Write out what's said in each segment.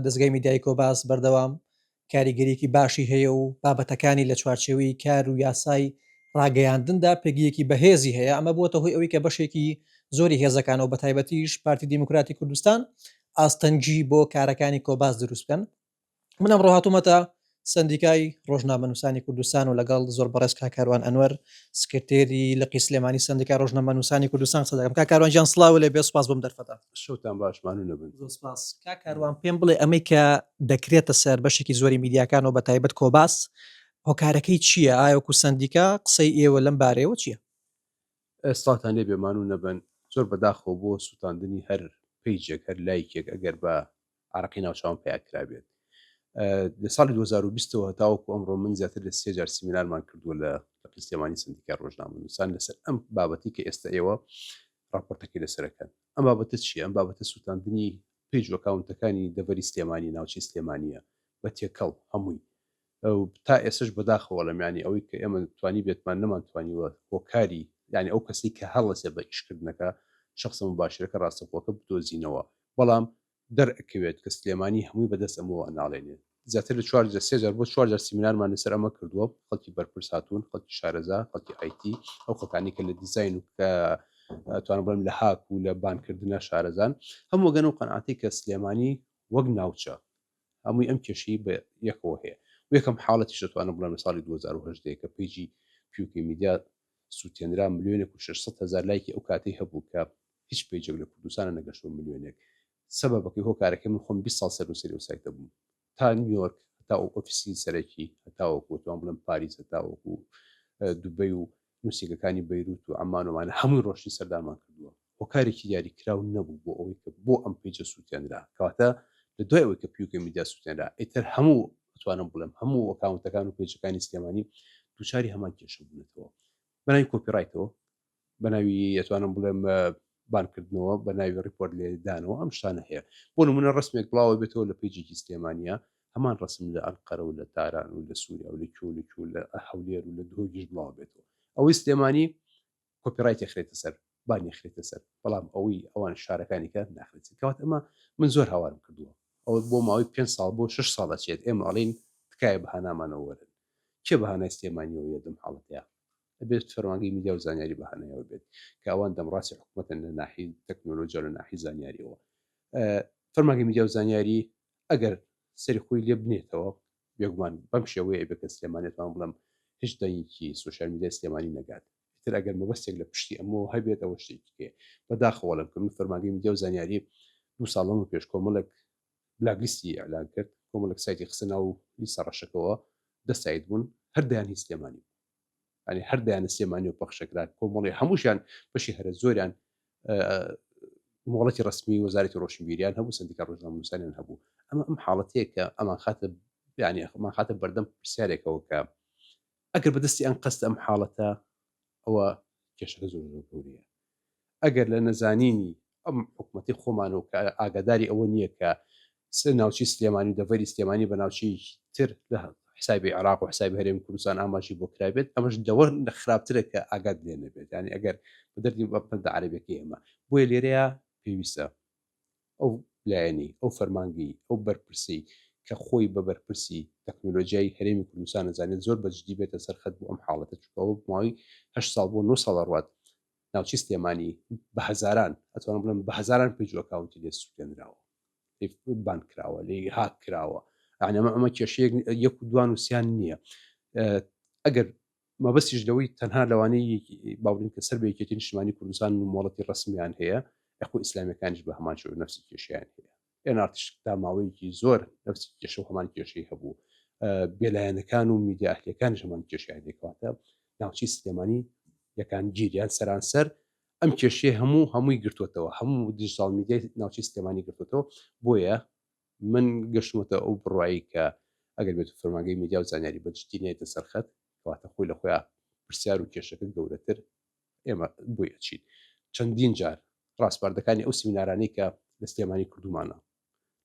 دەزگای میدیایی کۆباس بەردەوام کاریگەریەکی باشی هەیە و بابەتەکانی لە چوارچێوەی کار و یاسای ڕاگەیاندندا پێگەیەکی بەهێزی هەیە، ئەمە بووەتە هۆی ئەوەی کە بەشێکی زۆری هێزەکان و بەتایبەتیش پارتی دیموکراتی کوردستان ئاستەنگی بۆ کارەکانی کۆباس دروست بکەن. من ئەمڕۆ هاتوومەتە سەندیکای ڕۆژنامەنووسانی کوردستان و لەگەڵ زۆر بەڕێز کاک کاروان ئەنوەر سکرتێری لقی سلێمانی سەندیکای ڕۆژنامەنووسانی کوردستان قسە دەکەم. کاک کاروان گیان سڵاو لێ بێ، سوپاس بۆم دەرفەتە. شەوتان باش مانوو نەبن. زۆر سپاس. کاک کاروان پێم بڵێ ئەمەی کە دەکرێتە سەر بەشێکی زۆری میدیاکان و بەتایبەت کۆباس هۆکارەکەی چییە؟ ئایا وەکو سەندیکا قسەی ئێوە لەم بارەیەوە چییە؟ سڵاوتان لێ بێ مانوو نەبن. زۆر بەداخەوە بۆ سوتاندنی هەر پەیجێک هەر لایکێک ئەگەر بە عەرەقی ناوچاوم پەیا کرابێت. لە ساڵی 2020 ەوە هەتاوەکو ئەمڕۆ من زیاتر لە سێ جار سیمینارمان کردووە لە لقی سلێمانی سەندیکای ڕۆژنامەنووسان لەسەر ئەم بابەتی کە ئێستا ئێوە ڕاپۆرتەکەی لەسەرەکەن. ئەم بابەتە چییە؟ ئەم بابەتە سووتاندنی page و ئەکاونتەکانی دەڤەری سلێمانی، ناوچەی سلێمانییە بە تێکەڵ هەمووی. تا ئێستەش بەداخەوە ئەڵێم یانی ئەوەی کە ئێمە توانیبێتمان نەمانتوانیوە هۆکاری یانی ئەو کەسەی کە هەڵەسێ بە ئیشکردنەکە شەخسە موباشرەکە ڕاستەوخۆکە بدۆزینەوە بەڵام دەرئەکەوێت کە سلێمانی هەمووی بەدەست ئەمەوە ئەناڵێنێت. زیاتر لە چوار جار، سێ جار بۆ چوار جار سیمینارمان لەسەر ئەمە کردووە، خەڵکی بەرپرس هاتوون، خەڵکی شارەزا، خەڵکی ئایتی، ئەو خەڵکانەی کە لە دیزاین و کە ئەتوانم بڵێم لە هاک و لە بانکردنا شارەزان، هەموو ئەگەن ئەو قەناعەتەی کە سلێمانی وەک ناوچە هەمووی ئەم کێشەی بە یەکەوە هەیە. و یەکەم حاڵەتیش دەتوانم بڵێم لە ساڵی 2018 کە page ی پیوکی میدیا سووتێنرا ملیۆنێک و 600 هەزار لایکی ئەو کاتەی هەبوو کە هیچ page ێک لە کوردستانا نەگەشتوە ملیۆنێک سەبەبەکەی هۆکارەکەی من خۆم 20 ساڵ سەرنوسەری ئەو سایتە بووم تا نیویۆرک هەتا ئەو ئۆفیسی سەرەکی هەتاوەکو توان بڵێم پاریس هەتاوەکو دوبەی و نووسینگەکانی بەیروت و عەمان و ئەمانە هەمووی ڕۆشتین سەردانمان کردووە هۆکارێکی دیاریکراو نەبوو بۆ ئەوەی کە بۆ ئەم page ە سووتێنرا کەواتە لە دوای ئەوەی کە پیوکە میدیا سووتێنرا ئیتر هەموو ئەتوانم بڵێم هەموو ئەکاونتەکان و page ەکانی سلێمانی دووچاری هەمان کێشە بوونەتەوە بەناوی copyright ەوە بەناوی ئەتوانم بڵێم بانکردنەوە بە ناوی report لێدانەوە ئەم شتانە هەیە بۆ نمونە ڕسمێک بڵاوە بێتەوە لە page ێکی سلێمانە هەمان ڕسم لە ئەنقەرە و لە تاران و لە سووریا و لە کوێ و لە کوێ لە هەولێر و لە دهۆکیش بڵاو بێتەوە ئەوەی سلێمانی copyright ی خرێتە سەر بانی خرێتە سەر بەڵام ئەوەی ئەوان شارەکانی کە ناخرێت کەوات ئەمە من زۆر هاوارم کردووە ئەوە بۆ ماوەی پێ ساڵ بۆ 6 ساڵ ئەچێت ئێمە ئەڵین تکایە بەهانامانەوە وەرن کێ بەهانای سلێمانیەوە یەدەم حاڵەتەیە ئەبێت فەرمانگەی میدیا و زانیاری بە هانایەوە بێت کە ئەوان دەمڕاستی حکومەتن لە ناحی تەکنۆلۆژیا لە ناحی زانیاریەوە فەرمانگەی میدیا و زانیاری ئەگەر سەری خۆی لێ بنێتەوە بێگومان بەم شێوەیە ئەبێت کە سلێمانی توان بڵێم هیچ دەنگێکی سۆشیال میدیای سلێمانی نەگات ئیتر ئەگەر مەبەستێک لە پشتی ئەمەوە هەبێت ئەوە شتێکی کێ بەداخەوە لەم کە من فەرمانگەی میدیا و زانیاری دوو ساڵ لەمە پێش کۆمەڵێک black list ی ئیعلان کرد کۆمەڵێک سایتی خستە ناو لیستە ڕەشەکەوە دە سایت بوون هەر دەیان هی سلێمانی بوو یانی هەر دەیانە سلێمانی و پەخشەکرا کۆمەڵی هەمووشیان بەشی هەرە زۆریان مۆڵەتی ڕسمی وەزارەتی ڕۆشنبیریان هەبوو سندیکا ڕۆژنامەنووسانیان هەبوو ئەمە ئەم حاڵەتەیە کە ئەمان خاتە یعنی ئەمان خاتە بەردەم پرسیارێکەوە کە ئەگەر بەدەستی ئەم قەست ئەم حاڵەتە ئەوە کێشەکە زۆر زۆر گەورەیە ئەگەر لە نەزانینی ئەم حکومەتی خۆمان و کە ئاگاداری ئەوە نییە کە سێ ناوچەی سلێمانی و دەڤەری سلێمانی بە ناوچەیەکی تر لە حسابی عێراق و حسابی هەرێمی کوردستان ئاماژەی بۆ کرابێت ئەمەش لەوە خراپترە کە ئاگات لێ نەبێت یانی ئەگەر بە دەردی بە پەندە عەرەبیەکەی ئێمە بۆیە لێرەیە پێویستە ئەو لایەنەی ئەو فەرمانگەی ئەو بەرپرسەی کە خۆی بە بەرپرسی تەکنۆلۆژیای هەرێمی کوردستان ئەزانێت زۆر بە جدی بێتە سەر خەت بۆ ئەم حاڵەتە چونکە ئەوە ماوەی هەشت ساڵ بۆ نۆ ساڵ ئەڕوات ناوچەی سلێمانی بە هەزاران ئەتوانم بڵێم بە هەزاران page و ئەکاونتی لێ سوتێنراوە لێ ban کراوە لێ هاک کراوە یعنی ئەمە ئەمە کێشەیەک یەک و دوان و سیان نییە ئەگەر مەبەستیش لەوەی تەنها لەوانەی باوەڕین کە سەر بە یەکێتی نیشتمانی کوردستان و مۆڵەتی ڕەسمیان هەیە ئەخۆ ئیسلامیەکانیش بە هەمان شێوە نەفسی کێشیان هەیە ئێنارتیش تا ماوەیەکی زۆر نەفسی کێشە و هەمان کێشەی هەبوو بێلایەنەکان و میدیا ئەهلیەکانیش هەمان کێشیان هەیە کەواتە ناوچەی سلێمانی یەکانگیر یان سەرانسەر ئەم کێشەیە هەموو هەمووی گرتوتەوە هەموو دیجیتاڵ میدیای ناوچەی سلێمانی گرتوتەوە بۆیە من گەشتمەتە ئەو بڕوایی کە ئەگەر بێت فەرمانگەی میدیا و زانیاری بە جدی نێتە سەرخەت کەواتە خۆی لە خۆیان پرسیار و کێشەکە گەورەتر ئێمە بۆی ئەچین چەندین جار ڕاسپاردەکانی ئەو سیمینارانەی کە لە سلێمانی کردومانە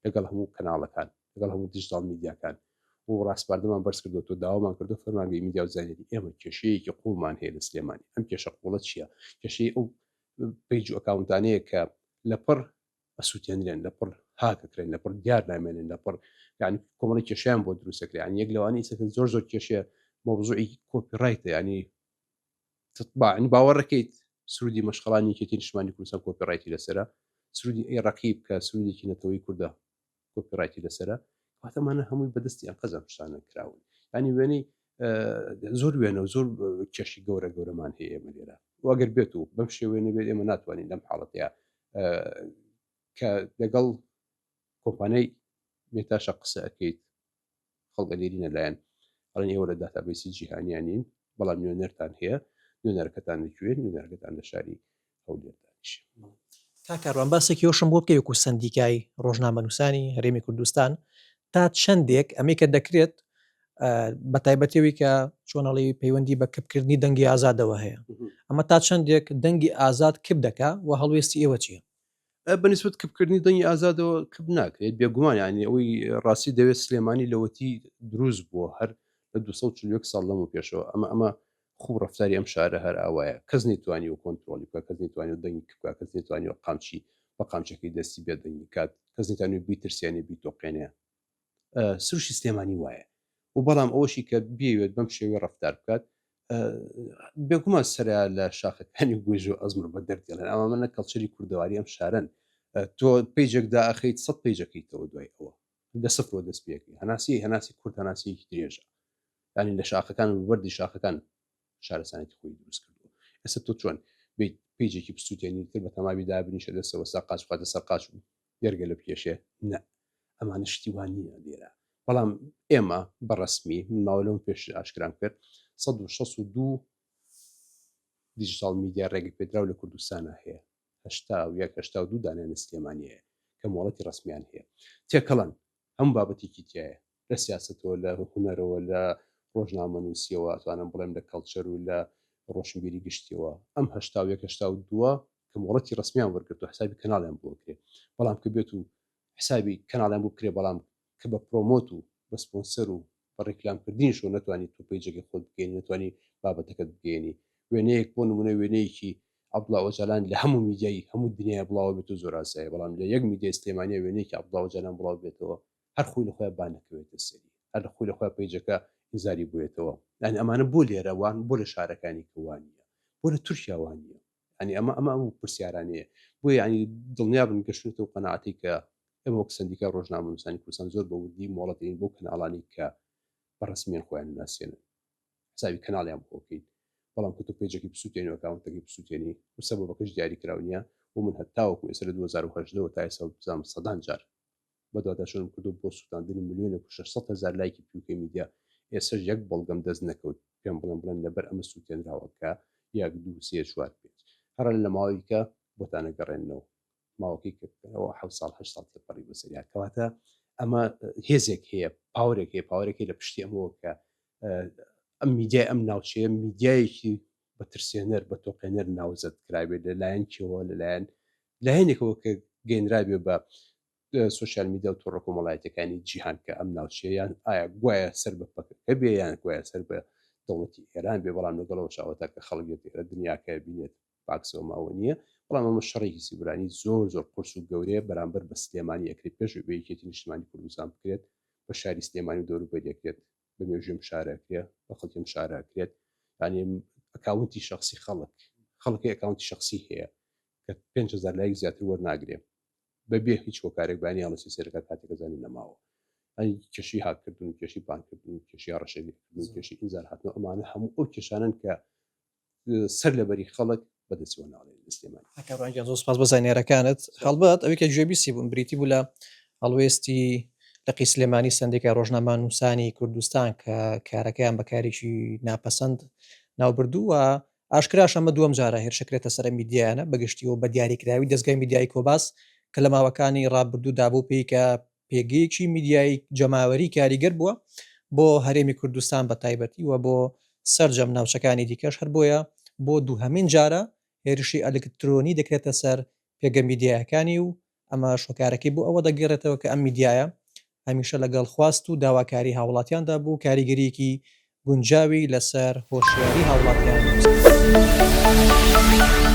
لەگەڵ هەموو کەناڵەکان لەگەڵ هەموو دیجیتاڵ میدیاکان و ڕاسپاردەمان بەرز کردوەوە داوامان کردو فەرمانگەی میدیا و زانیاری ئێمە کێشەیەکی قوڵمان هەیە لە سلێمانی ئەم کێشە قوڵە چییە کێشەی ئەو page و ئەکاونتانەیە کە لەپڕ ئەسووتێنرێن لەپڕ هاکەکرێن لە پڕ دیار نامێنن لە پڕ یعنی کۆمەڵی کێشیان بۆ دروستەکرێ یعنی یەک لەوانەی ئێستا زۆر زۆر کێشەیە مەوزوعی copyright ە یعنی تطباع باوەڕەکەیت سرودی مەشخەڵانی یەکێتی نیشتمانی کوردستان copyright ی لەسەرە سرودی ئەی ڕەقیب کە سرودێکی نەتەوەی کوردە copyright ی لەسەرە کەواتە ئەمانە هەمووی بەدەستی ئەنقەز ئەم شتانە کراون ینی وێنەی زۆر وێنە و زۆر کێشی گەورە گەورەمان هەیە ئێمە لێرە واگەر بێت و بەم شێوەیە نەبێت ئێمە ناتوانین لەم حاڵەتەیە کە لەگەڵ کۆمپانیای مێتاشە قسە ئەەکەیت خەڵک ئەنێرینە لایەن ئەڵێن ئێوە لە database ی جیهانیان نین بەڵام نوێنەرتان هەیە نوێنەرەکەتان لە کوێ نوێنەرەکەتان لە شاری هەولێر دانیشێ. کاک کاروان باسێکی ئەوشم بۆ بکەی وەکو سەندیکای ڕۆژنامەنووسانی هەرێمی کوردستان تا چەندێک ئەمەی کە دەکرێت بە تایبەتەوەی کە چۆنەڵی پەیوەندی بە کپکردنی دەنگی ئازادەوە هەیە ئەمە تا چەندێک دەنگی ئازاد کپ دەکا و هەڵوێستی ئێوە چییە؟ بە نیسبەت کپکردنی دەنگی ئازادەوە کپ ناکرێت بێگومان یانی ئەوەی ڕاستی دەوێت سلێمانی لەوەتی دروست بووە هەر لە 241 ساڵ لەمە پێشەوە ئەمە ئەمە خوو ڕەفتاری ئەم شارە هەر ئاوایە کەس نەیتوانیوە کۆنترۆڵی بکات کەس نەیتوانیوە دەنگی کپ بکات کەس نەیتوانیوە قامچی بە قامچەکەی دەستی بێ دەنگی کات کەس نەیتوانیوە بیترسێنێ بیتۆقێنێ سروشتی سلێمانی وایە و بەڵام ئەوەشی کە بیەوێت بەم شێوەیە ڕەفتار بکات بێگومان سەرا لە شاخەکانی گوێژ و ئەزمڕ بە دەردێڵێن ئەمە منە culture ی کوردەواری ئەم شارن تۆ page ێک داخیت سە page ەکەیتەوە دوای ئەوە لە سفرەوە دەست پێەکەی هەناسی هەناسی کورد هەناسیەکی درێژە ینی لە شاخەکان و بەردی شاخەکان شارستانێتی خۆی دروست کردووە ئێستا تۆ چۆن بیت page ێکی بسووتێنی تر بە تەماوی دابنیشە دەستەوە سا قاچ بخاتە سەر قاچ و گەرگە لە بکێشێ نە ئەمانە شتی وا نییە لێرە بەڵام ئێمە بە ڕەسمی من ماوە لەم پێش ئاشکرام کرد 162 digital media ڕێگە پێدراو لە کوردستانە هەیە 81 82 دانیان لە سلێمانی هەیە کە مۆڵەتی ڕەسمیان هەیە تێکەڵن هەموو بابەتێکی تایە لە سیاسەتەوە لە هونەرەوە لە ڕۆژنامەنووسیەوە ئەتوانم بڵێم لە culture و لە ڕۆشنبیری گشتیەوە ئەم 81 82 کە مۆڵەتی ڕەسمیان وەرگرتووە حسابی کەناڵیان بۆ بکرێ بەڵام کە بێت و حسابی کەناڵیان بۆ بکرێ بەڵام کە بە promote و بە سپۆنسەر و بە ڕیکلامکردنیشەوە نەتوانی تۆ page ەکەی خۆت بگەینی نەتوانی بابەتەکەت بگەینی وێنەیەک بۆ نمونە وێنەیەکی عەبدوڵا ئۆجالان لە هەموو میدیای هەموو دنیای بڵاوە بێت و زۆر ئاسایە بەڵام لە یەک میدیای سلێمانیە وێنەیەکی عەبدوڵا ئۆجالان بڵاو بێتەوە هەر خۆی لە خۆیان با نەکەوێتە سەری هەر لە خۆی لە خۆیان page ەکە ئینزاری بووێتەوە یعنی ئەمانە بۆ لێرە وان بۆ لە شارەکانی کە وان نییە بۆ لە تورکیا وان نییە یعنی ئەمە ئەمە ئەو پرسیارانەیە بۆ یعنی دڵنیا بن گەشتونەتەوە قەناعەتی کە ئێمە وەک سەندیکای ڕۆژنامەنووسانی کوردستان زۆر بە وردی مۆڵەت دەین بۆ کەناڵانی کە بە ڕەسمیان خۆیان ناسێنن حسابی کەناڵیان بۆ بکەین بەڵام کە تۆ page ەکەی بسووتێنی و account ەکەی بسووتێنی و سەبەبەکەش دیاری کراو نییە و من هەتاوەکو ئێستا لە 2018ەوە تا ئێستا بزانم سەدان جار بەدواداچوونم کردو بۆ سووتاندنی ملیۆنێک و 600 هەزار لایکی پیوکەی میدیا ئێسەش یەک بەڵگەم دەست نەکەوت پێم بڵێن بڵێن لەبەر ئەمە سووتێنراوە کە یەک دوو سێ چوار پێنج هەرە لە ماوەیکە بۆتانە گەڕێننەوە ماوەکەی کە ئەوە حەوت ساڵ هەشت ساڵ تێپەڕی بەسەریا کەواتە ئەمە هێزێک هەیە power ێک هەیە power ێک لە پشتی ئەمەوە کە ئەم میدیای ئەم ناوچەیە میدیایەکی بە ترسێنەر بە تۆقێنەر ناوزەد کرابێت لەلایەن کێوە لەلایەن لایەنێکەوە کە گەێنرابێ بە social media و تۆڕە کۆمەڵایەتەکانی جیهان کە ئەم ناوچەیە یان ئایا گوایە سەر بە پەکەکە بێ یان گوایە سەر بە دەوڵەتی ئێران بێ بەڵام لەگەڵەوە شاوەتا کە خەڵک ئێرە دنیاکە بینێت باکسەوە ماوە نییە، بەڵام ئەمە شەڕێکی سیبرانی زۆر زۆر قورس و گەورەیە بەرامبەر بە سلێمانی ئەکرێت پێش بە یەکێتی نیشتمانی کوردستان بکرێت بە شاری سلێمانی و دەوروبەری ئەکرێت بە مێژووی ئەم شارە ئەکرێ بە خەڵکی ئەم شارە ئەکرێت یعنی account ی شخصی خەڵک خەڵکی account ی شخصی هەیە کە 5000 لایک زیاتر وەرناگرێ بەبێ هیچ هۆکارێک بانی هەڵسی سەرەکە کاتێکە زانی نەماوە ئەی کێشی هاککردن و کێشی بانکردن و کێشی هەڕەشەلێکردن و کێشی ئینزار هاتنەوە ئەمانە هەموو ئەو کێشانن کە سەر لەبەری خەڵک بەدەستەوە ناڵێن لە سلێمانی. کاک کاروان گیان زۆر سپاس بۆ زانیارەکانت. هەڵبەت ئەوەی کە گوێبیستی بوون بریتی بوو لە هەڵوێستی لقی سلێمانی سەندیکای ڕۆژنامەنووسانی کوردستان کە کارەکەیان بە کارێکی ناپەسەند ناوبردوو و ئاشکراش ئەمە دووەم جارە هێرشەکرێتە سەر ئەم میدیایانە بەگشتی و بە دیاریکراوی دەزگای میدیایی کۆباس کە لە ماوەکانی ڕابردوودا بوو پێی کە پێگەیەکی میدیایی جەماوەری کاریگەر بووە بۆ هەرێمی کوردستان بە تایبەتی و بۆ سەرجەم ناوچەکانی دیکەش، هەر بۆیە بۆ دووهەمین جارە هێرشی ئەلکترۆنی دەکرێتە سەر پێگە میدیایەکانی و ئەمەش هۆکارەکەی بۆ ئەوە دەگەڕێتەوە کە ئەم میدیایە هەمیشە لەگەڵ خواست و داواکاری هاوڵاتیاندا بوو و کاریگەرییەکی گونجاوی لەسەر هۆشیاری هاوڵاتیان دروست کرد.